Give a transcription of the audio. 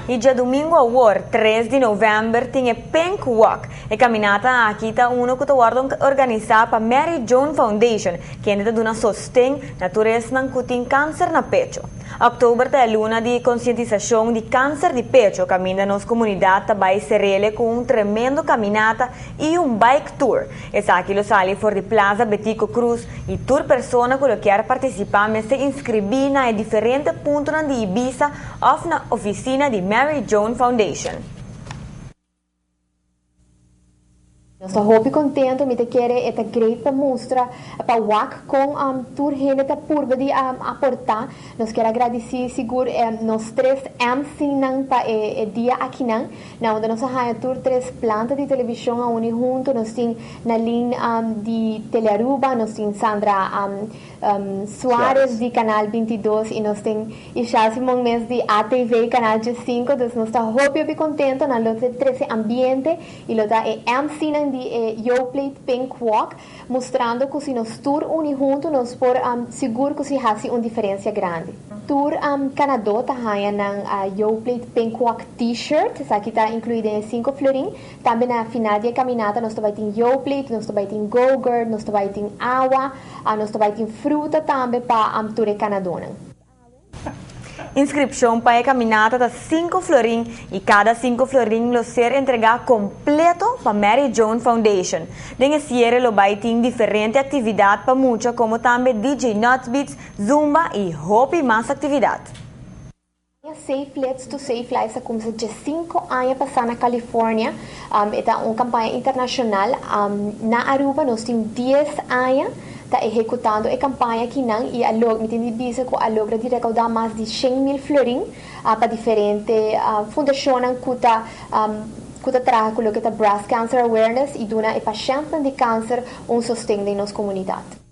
Y diadomingo awor, 3 di november, tin e Pink Walk. E caminata aki ta uno cu ta wordo organisa pa Mary Joan Foundation, kende ta duna sosten na tur esnan cu tin cancer na pecho. October ta e luna di concientisacion di cancer di pecho, caminda nos comunidad ta bay cerele cu un tremendo caminata y un bike tour. Esaki lo sali for di Plaza Betico Croes y tur persona cu lo kier participa mester inscribi na e diferente puntonan di Ibisa of na oficina di Mary Joan Foundation. Nos ta hopi contento, mi ta kere e ta great pa mustra, pa wak con tur hende ta purba di aporta. Nos kier a gradici sigur nos tres MC-nan pa e dia akinan, na unda nos a haya tur tres planta di television a uni hunto. Nos tin Nalin di Telearuba, nos tin Sandra Suarez di Canal 22 y nos tin Ishal Simon mes di ATV Canal 5. Dus nos ta hopi hopi contento, nan lo trece ambiente y lo ta e MC-nan di e Yoplait Pink Walk, mustrando cu si nos tur uni hunto nos por sigur cu si haci un diferencia grandi. Tur ganado ta haya nan Yoplait Pink Walk T-shirt, esaki ta inclui den 5 florin. Tambe na final di caminata nos tambe tin Yoplait, nos tambe tin Go-Gurt, nos tambe tin awa, nos tambe tin fruta tambe pa tur e ganadonan. Inscripcion pa e caminata ta 5 florin y cada 5 florin lo ser entrega completo pa Mary Joan Foundation. Den cierre lo bay tin diferente actividad pa mucha, como tambe DJ Nuts Beats, Zumba y hopi mas actividad. Safe Lips to Save Lives a cuminsa 5 aña pasa na California. Ta un campaña internacional. Na Aruba nos tin 10 aña ta ehecutando e campaña akinan y mi tin di bisa cu a logra di recauda mas di 100 mil florin pa diferente fundacion cu ta traha cu loke ta breast cancer awareness y duna e pashent di cancer un sosten den nos comunidad.